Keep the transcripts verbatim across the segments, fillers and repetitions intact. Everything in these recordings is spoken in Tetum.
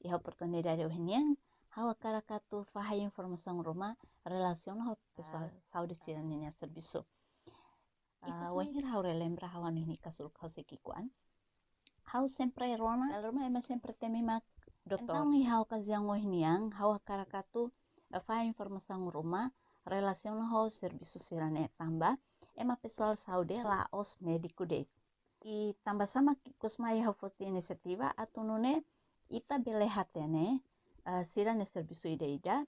Iha oportunidade ohin nian, ha'u hakarak atu fahe informasaun ruma relasiona ho pesoál saúde sira-nia servisu. Ah, wainhira ha'u relembra ha'u-nia kasuluk ha'u sei ki'ikoan, ha'u sempre rona, dala ruma ema sempre temi mak doutór. Entaun iha okaziaun ohin nian, ha'u hakarak atu, eh, fahe informasaun ruma relasiona ho servisu sira-ne'e tanba ema pesoál saúde la'ós médiku de'it. I tanba sá mak ikus mai ha'u foti inisiativa atu nune'e ita bele hatene, eh, sira-nia servisu ida-ida.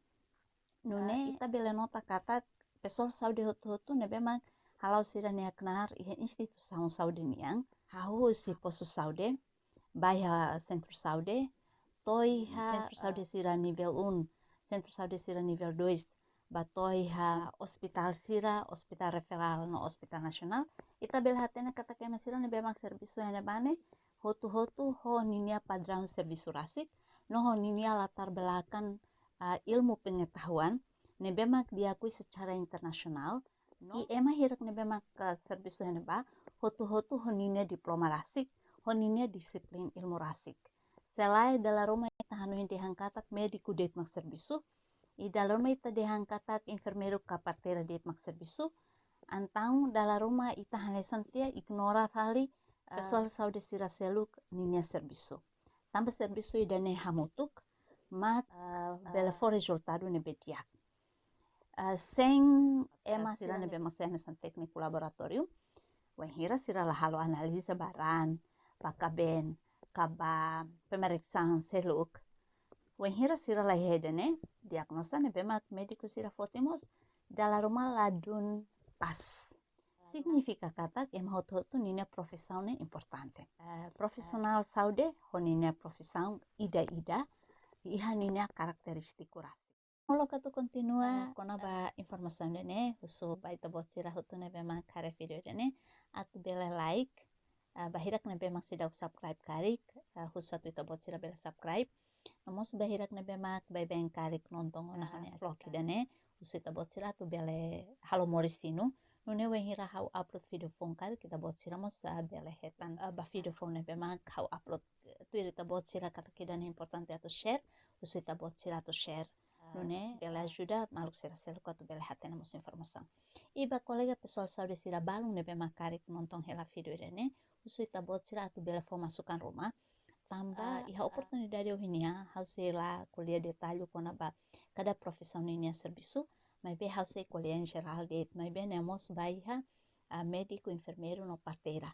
Nune'e, ah, ita bele nota katak pesoál saúde hotu-hotu ne'ebé mak hala'o sira-nia knaar iha instituisaun saúde nian, hahú husi postu saúde, ba iha sentru saúde, to'o iha sentru saúde sira nivel um, sentru saúde sira nivel dois, ba to'o iha ospitál sira, ospitál referál no ospitál nasionál, ita bele hatene katak ema sira ne'ebé mak servisu iha ne'ebá ne'e hotu-hotu ho ninia padraun servisu rasik, no ho ninia latar belakang, ah, ilmu pengetahuan ne'ebé mak diakui secara internasionál, no i ema hirak ne'ebé mak, ah, servisu iha ne'ebá hotu-hotu ho ninia diploma rasik, ho ninia disiplina ilmu rasik. Se lae dala ruma ita hanoin dehan katak médiku de'it mak servisu, i dala ruma ita dehan katak enfermeiru ka parteira de'it mak servisu, entaun dala ruma ita hanesan tiha ignora fali, ah, pesoál saúde sira seluk ninia servisu. Tanba servisu ida-ne'e hamutuk mak, ah, bele fó rezultadu ne'ebé di'ak. Ah, sein ema sira ne'ebé mak sai hanesan tékniku laboratóriu, wainhira sira la halo analiza ba raan, ba kabeen, ka ba pemeriksaan seluk, wainhira sira la iha ida-ne'e, diagnoza ne'ebé mak médiku sira foti mós dala ruma ladún pas. Signifika katak ema hotu-hotu ninia profisaun ne'e importante. Eh, profisionál saúde ho ninia profisaun ida-ida iha ninia karakterístika rasik. Molok atu kontinua, eh, kona-ba informasaun ida-ne'e, husu ba ita-boot sira hotu ne'ebé mak haree vídeo ida-ne'e atu bele like, ah, ba hirak ne'ebé mak seidauk subscribe karik, ah, husu atu ita-boot sira bele subscribe. No mós ba hirak ne'ebé mak baibain karik nonton ona, ah, ha'u-nia vlog ida-ne'e, husu ita-boot sira atu bele halo moris sinu. Nune'e wainhira ha'u upload vídeo foun karik, ita-boot sira mós, ah, bele hetan, ah, ba vídeo foun ne'ebé mak ha'u upload. Tuir ita-boot sira katak ida-ne'e importante atu share, husu ita-boot sira atu share. Ah, nune'e bele ajuda maluk sira seluk atu bele hatene mós informasaun. I ba kolega pesoál saúde sira balun ne'ebé mak karik nonton hela vídeo ida-ne'e, husu ita-boot sira atu bele fó masukan ruma. Tanba, ah, iha, ah, oportunidade ohin nian, ha'u sei la ko'alia detallu kona-ba kada profisaun ninia servisu, maibé ha'u sei ko'alia en jerál de'it, maibé ne'e mós ba iha, ah, médiku, enfermeiru no parteira.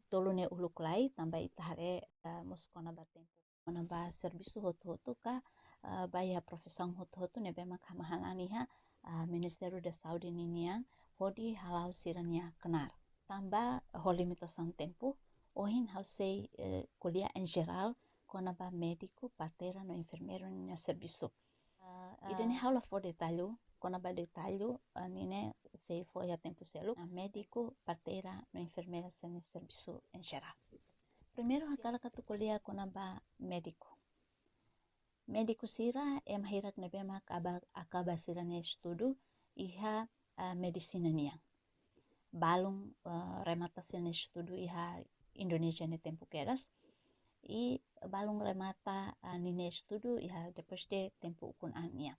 Tolu ne'e uluk lai, tanba ita haree, ah, mós kona-ba tempu. Kona-ba servisu hotu-hotu ka, ah, ba iha profisaun hotu-hotu ne'ebé mak hamahan an iha, ah, Ministériu da Saúde ninian hodi hala'o sira-nia knaar. Tanba ho limitasaun tempu, ohin ha'u sei, eh, ko'alia en jerál kona-ba médiku, parteira no enfermeiru ninia servisu. Ah, ida-ne'e, ah, ha'u la fó detallu, kona-ba detallu, ah, ninia sei fó iha tempu seluk, ah, médiku, parteira no enfermeira sira-nia servisu en jerál. Primeiru hakarak atu ko'alia kona-ba médiku. Médiku sira ema hirak ne'ebé mak akaba, akaba sira-nia estudu iha, ah, medisina nian. Balun, ah, remata sira-nia estudu iha Indonézia nia tempu kedas. I balun remata, ah, ninia estudu iha depois de tempu ukun an nian.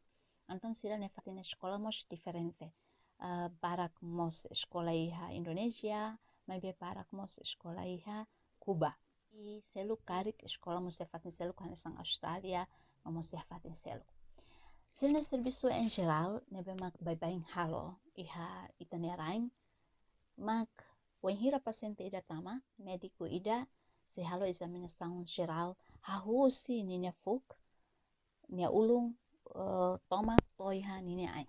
Entaun sira-nia fatin eskola mós diferente. Ah, barak mós eskola iha Indonézia, maibé barak mós eskola iha Kuba. I seluk karik eskola mós iha fatin seluk hanesan Austrália, no mós iha fatin seluk. Sira-nia servisu en jerál ne'ebé mak baibain halo iha ita-nia rain, mak wainhira pasiente ida tama, médiku ida sei halo ezaminasaun jerál, hahú husi ninia fuuk, nia ulun, eh, tomak to'o iha ninia ain.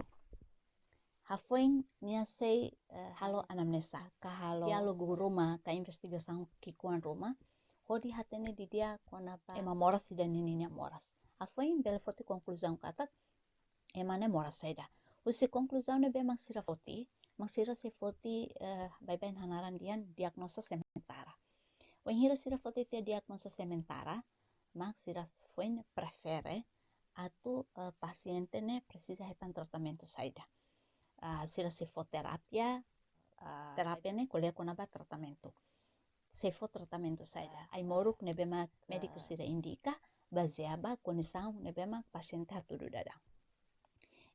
Hafoin nia sei, eh, halo anamneza, ka halo diálogu ruma, ka investigasaun ki'ikoan ruma, hodi hatene didi'ak kona-ba ema moras ida-ne'e ninia moras. Hafoin bele foti konkluzaun katak ema ne'e moras saida. Husi konkluzaun ne'ebé mak sira foti, mak sira sei foti, eh, baibain hanaran dehan diagnoza sementara. Wainhira sira foti tiha diagnoza sementara, mak sira foin prefere atu, eh, pasiente ne'e presiza hetan tratamentu saida. Ah, sira sei fó terapia, ah, terapia ne'e ko'alia kona-ba tratamentu. Sei fó tratamentu saida. Ai-moruk ne'ebé mak médiku sira indika, bazeia ba kondisaun ne'ebé mak pasiente hatudu daudaun.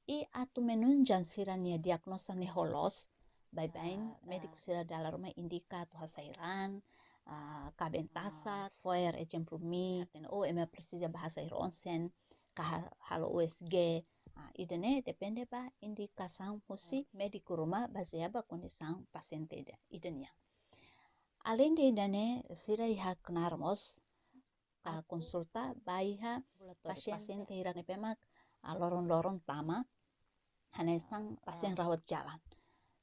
I atu menunjang sira-nia diagnóza ne'e ho loos, baibain médiku sira dala ruma indika atu hasai raan, ah, kaben tasak, fo'er, ezemplu, mi, hatene, oh, ema presiza bá hasai ronsen, ka ha-, halo U S G, ah, ida-ne'e depende ba indikasaun husi médiku ruma bazeia ba kondisaun pasiente ida, ida-nian. Aleinde ida-ne'e, sira iha knaar mós, ah, konsulta ba iha pasiente, pasiente hirak ne'ebé mak, ah, loron-loron tama, hanesan pasien rawat jalan.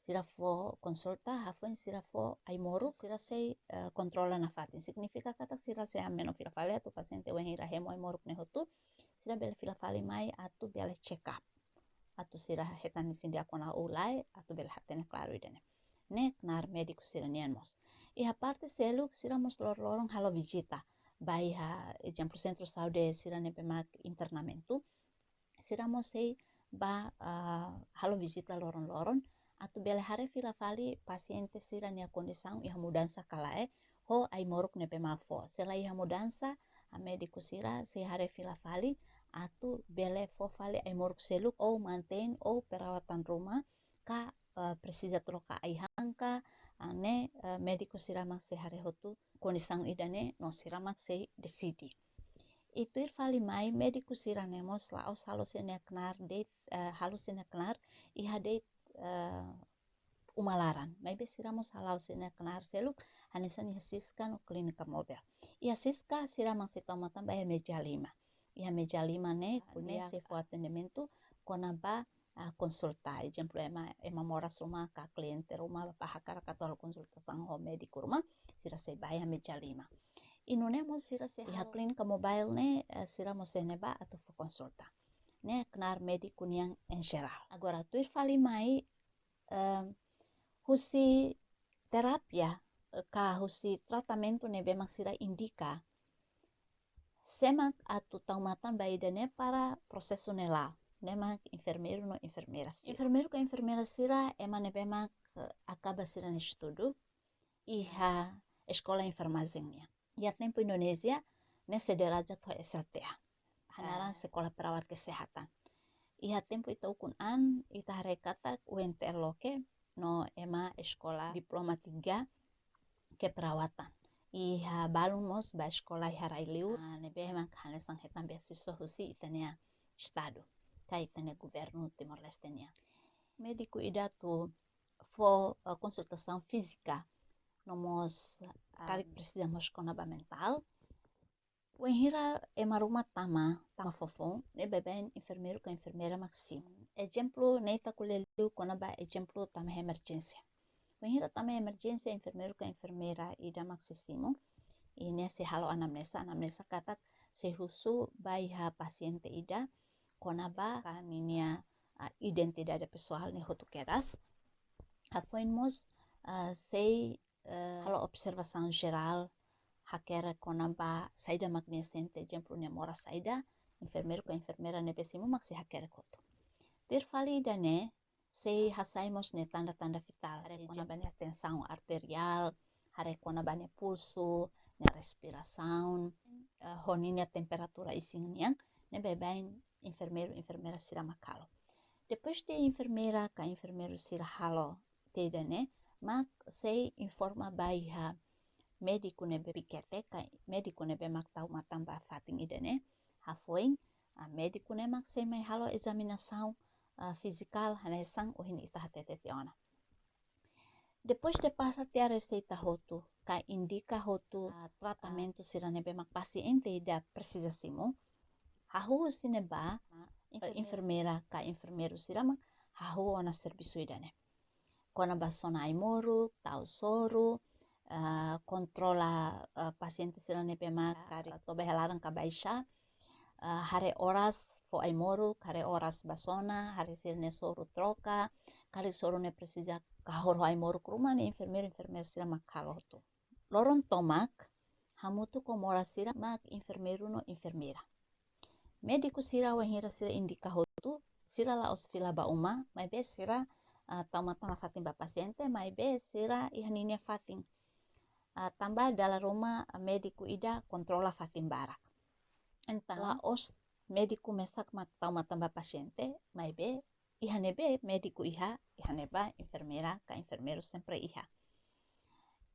Sira fó konsulta, hafoin sira fó ai-moruk, sira sei, eh, kontrola nafatin. Signifika katak sira sei hameno fila fali atu pasiente wainhira hemu ai-moruk ne'e hotu, sira bele fila fali mai atu bele check up. Atu sira hetan isin di'ak ona ou lae, atu bele hatene klaru ida-ne'e. Ne'e knaar médiku sira-nian mós. Iha parte seluk sira mós loron-loron halo vizita ba iha, ezemplu, sentru saúde sira ne'ebé mak internamentu. Sira mós sei bá, ah, halo vizita loron-loron, atu bele haree fila fali pasiente sira-nia kondisaun iha mudansa ka lae, ho ai-moruk ne'ebé mak fó. Se la iha mudansa, ah, médiku sira sei haree fila fali, atu bele fó fali ai-moruk seluk, ou mantein, ou perawatan ruma, ka, eh, presiza troka ai-han ka, ah, ne'e, eh, médiku sira mak sei haree hotu kondisaun ida-ne'e, no sira mak sei deside. I tuir fali mai, médiku sira-ne'e mós la'ós halo sira-nia knaar de'it, eh, halo sira-nia knaar iha de'it, eh, uma laran. Maibé sira mós hala'o sira-nia knaar seluk, hanesan iha SISCA no klínika mobil. Iha SISCA sira mak sei tau matan ba iha meja lima. Iha meja lima ne'e, ah, ne'e kuliah sei fó atendimentu kona-ba, ah, konsulta. Ezemplu, ema, ema moras ruma ka kliente ruma bá hakarak atu halo konsultasaun ho médiku ruma, sira sei bá iha meja lima. I nune'e mós sira sei iha halo klínika mobil ne'e, eh, sira mós sei ne'ebá atu fó konsulta. Ne'e knaar médiku nian em geral. Agora, tuir fali mai, eh, husi terapia, eh, ka husi tratamentu ne'ebé mak sira indika, sé mak atu tau matan ba ida-ne'e para prosesu ne'e la'o, ne'e mak enfermeiru no enfermeira sira. Enfermeiru ka enfermeira sira ema ne'ebé mak, eh, akaba sira-nia estudu iha eskola enfermajen nian. Iha tempu Indonézia, ne'e sei derajat ho S L T A. Hanaran, ah, Sekolah Perawat Kesehatan. Iha tempu ita ukun an, ita haree katak U N T L loke, no ema eskola diploma tiga keperawatan. Iha balun mós bá eskola iha rai-liur, ah, ne'ebé mak hanesan hetan beasiswa husi ita-nia estadu, ka ita-nia governu Timor-Leste nian. Médiku ida atu fó, eh, konsultasaun fízika, no mós, ah, karik presiza mós kona-ba mentál. Wainhira ema ruma tama, tama fofoun, ne'e baibain enfermeiru ka enfermeira mak simu. Ezemplu, ne'e ita ko'alia liu kona-ba ezemplu tama emerjénsia. Wainhira tama emerjénsia, enfermeiru ka enfermeira ida mak sei simu. I nia sei halo anamneza, anamneza katak sei husu ba iha pasiente ida kona-ba ka ninia, ah, identidade pesoál ne'e hotu kedas. Hafoin mós, ah, sei, eh, halo observasaun jerál, hakerek kona-ba saida mak nia sente, ezemplu nia moras saida, enfermeiru ka enfermeira ne'ebé simu mak sei hakerek hotu. Tuir fali ida-ne'e, sei hasai mós nia tanda-tanda vitál, haree kona-ba nia tensaun arteriál, haree kona-ba nia pulsu, nia respirasaun, eh, ho ninia temperatura isin nian, ne'e baibain enfermeiru, enfermeira sira mak halo. Depois de enfermeira ka enfermeiru sira halo tiha ida-ne'e, mak sei informa ba iha médiku ne'ebé pikete ka médiku ne'ebé mak tau matan ba fatin ida-ne'e. Hafoin, ah, médiku ne'e mak sei mai halo ezaminasaun, ah, fízikál hanesan ohin ita hatete tiha ona. Depois de pasa tiha reseita hotu, ka indika hotu, ah, tratamentu sira ne'ebé mak pasiente ida presiza simu, hahú husi ne'ebá, ah, enfermeira ka enfermeiru sira mak hahú ona servisu ida-ne'e. Kona-ba sona ai-moruk, tau soru, ah, kontrola, ah, pasiente sira ne'ebé mak karik toba iha laran ka baixa, ah, haree oras fó ai-moruk, haree oras bá sona, haree sira-nia soru troka, karik soru ne'e presiza kahur ho ai-moruk ruma, ne'e enfermeiru, enfermeira sira mak halo hotu. Loron tomak, hamutuk ho moras sira mak enfermeiru no enfermeira. Médiku sira wainhira sira indika hotu, sira la'ós fila ba uma, maibé sira, ah, tau matan nafatin ba pasiente, maibé sira iha ninia fatin. Ah, tanba dala ruma, ah, médiku ida kontrola fatin barak. Entaun, la'ós médiku mesak mak tau matan ba pasiente, maibé iha ne'ebé médiku iha, iha ne'ebá enfermeira ka enfermeiru sempre iha.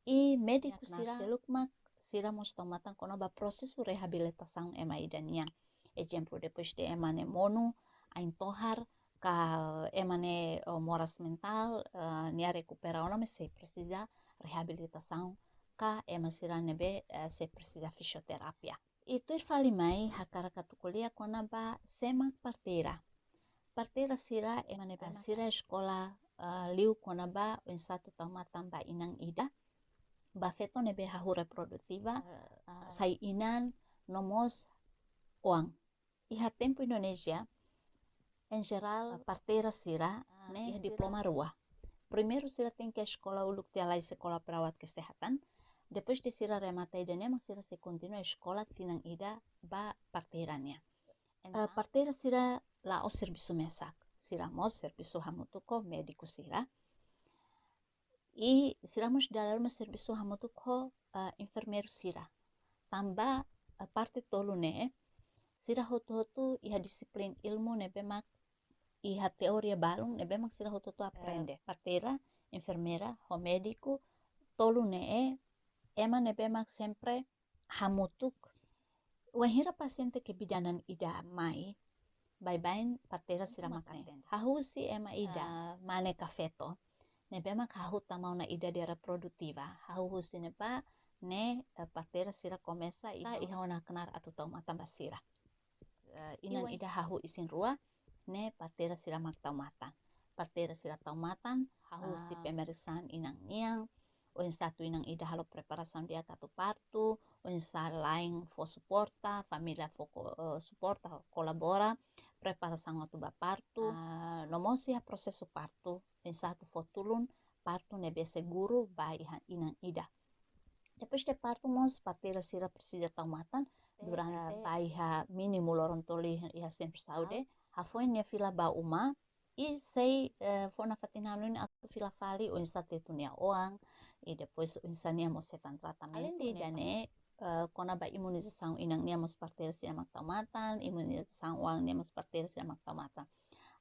I médiku sira seluk mak sira mós tau matan kona-ba prosesu reabilitasaun ema ida nian. Ezemplu, depois de ema ne'e monu, ain tohar, ka ema ne'e, oh, moras mentál, eh, nia rekupera ona, maibé sei presiza reabilitasaun, ka ema sira ne'ebé, eh, sei presiza fisioterapia. I tuir fali mai hakarak atu ko'alia kona-ba sé mak parteira. Parteira sira ema ne'ebé sira eskola, eh, liu kona-ba oinsá atu tau matan ba inan ida, ba feto ne'ebé hahú reprodutiva, eh, sai inan no mós oan. Iha tempu Indonézia, en jerál, parteira sira ne'e iha diploma rua. Primeiru sira tenke eskola uluk tiha lai sekolah perawat kesehatan. Depois de sira remata ida-ne'e mak sira sei kontinua eskola tinan ida ba parteira nian. Eh, parteira sira la'ós servisu mesak. Sira mós servisu hamutuk ho médiku sira. I sira mós dala ruma servisu hamutuk ho, eh, enfermeiru sira. Tanba, eh, parte tolu ne'e, sira hotu-hotu iha disiplina ilmu ne'ebé mak iha teoria balun ne'ebé mak sira hotu-hotu aprende. Eh, parteira, enfermeira, ho médiku, tolu ne'e, ema ne'ebé mak sempre hamutuk. Wainhira pasiente kebidanan ida mai, baibain parteira sira mak atende. Hahú husi ema ida, ah, mane ka feto ne'ebé mak hahú tama ona idade reprodutiva. Hahú husi ne'ebá ne'e, eh, parteira sira komesa iha, iha ona knaar atu tau matan ba sira. Eh, inan ida hahú isin-rua, ne'e parteira sira mak tau matan. Parteira sira tau matan, hahú husi, ah, pemeriksaan inan nian, oinsá atu inan ida halo preparasaun di'ak atu partu, oinsá la'en fó suporta, família fó ko-, eh, suporta, kolabora, preparasaun atu ba partu, ah, no mós iha prosesu partu, oinsá atu fó tulun partu ne'ebé seguru ba iha inan ida. Depois de partu mós parteira sira presiza tau matan durante, eh, ba iha mínimu loron tolu iha sentru saúde, hafoin nia fila ba uma, i sei, eh, fó nafatin hanoin atu fila fali oinsá tetu nia oan, i depois oinsá nia mós hetan tratamentu. Alende ida-ne'e, eh, kona-ba imunizasaun inan nian mós parteira sira mak tau matan, imunizasaun oan nian mós parteira sira mak tau matan.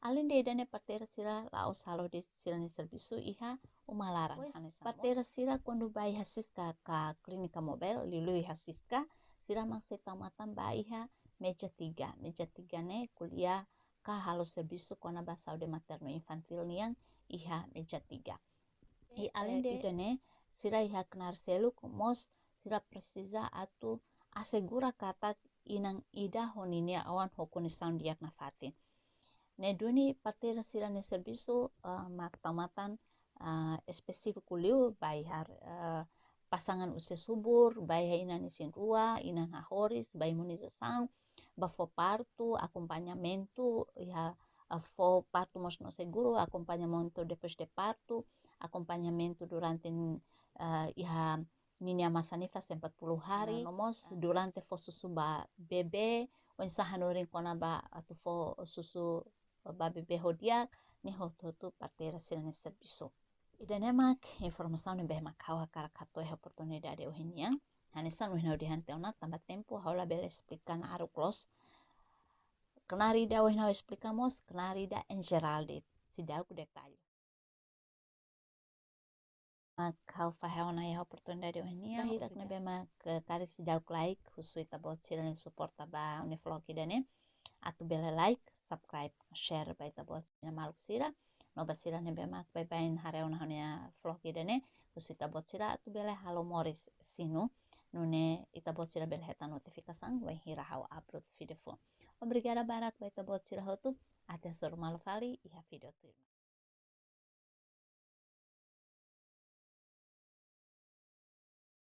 Alende ida-ne'e parteira sira la'ós halo de'it sira-nia servisu iha uma laran. Depois, hanesan mós parteira sira kuandu ba iha SISCA ka klínika mobile, liuliu iha SISCA, sira mak sei tau matan ba iha meja tiga. Meja tiga ne'e ko'alia ka halo servisu kona-ba saúde maternu infantil nian iha meja tiga. I, eh, alende ida-ne'e, sira iha knaar seluk mós sira presiza atu asegura katak inan ida ho ninia oan ho kondisaun di'ak nafatin. Ne'e duni parteira sira-nia servisu, eh, mak tau matan, eh, espesífiku liu ba iha, eh, pasangan usia subur, ba iha inan isin-rua, inan hahoris, ba imunizasaun, ba fó partu, akompañamentu, iha, ah, fó partu mós no seguru, akompañamentu depois de partu, akompañamentu durante, ah, iha ninia masa nifas empat puluh hari, ah, no mós, ah, durante fó susu ba bebé, oinsá hanorin kona-ba atu fó susu ba bebé ho di'ak, ne'e hotu-hotu parteira sira-nia servisu. Ida-ne'e mak informasaun ne'ebé mak ha'u hakarak hato'o iha oportunidade ohin nian. Hanesan ohin ha'u dehan tiha ona, tanba tempu ha'u labele esplika naruk loos. Knaar ida ohin ha'u esplika mós, knaar ida en jerál de'it, seidauk detalle. Mak ha'u fahe ona iha oportunidade ohin nian, ba hirak ne'ebé mak, eh, karik seidauk like, husu ita-boot sira-nia suporta ba ha'u-nia vlog ida-ne'e. Atu bele like, subscribe, share ba ita-boot sira-nia maluk sira. No ba sira ne'ebé mak baibain haree ona ha'u-nia vlog ida-ne'e, husu ita-boot sira atu bele halo moris sinu, nune'e ita-boot sira bele hetan notifikasaun wainhira ha'u upload vídeo foun. Obrigada barak ba ita-boot sira hotu, até hasoru malu fali iha vídeo tuirmai.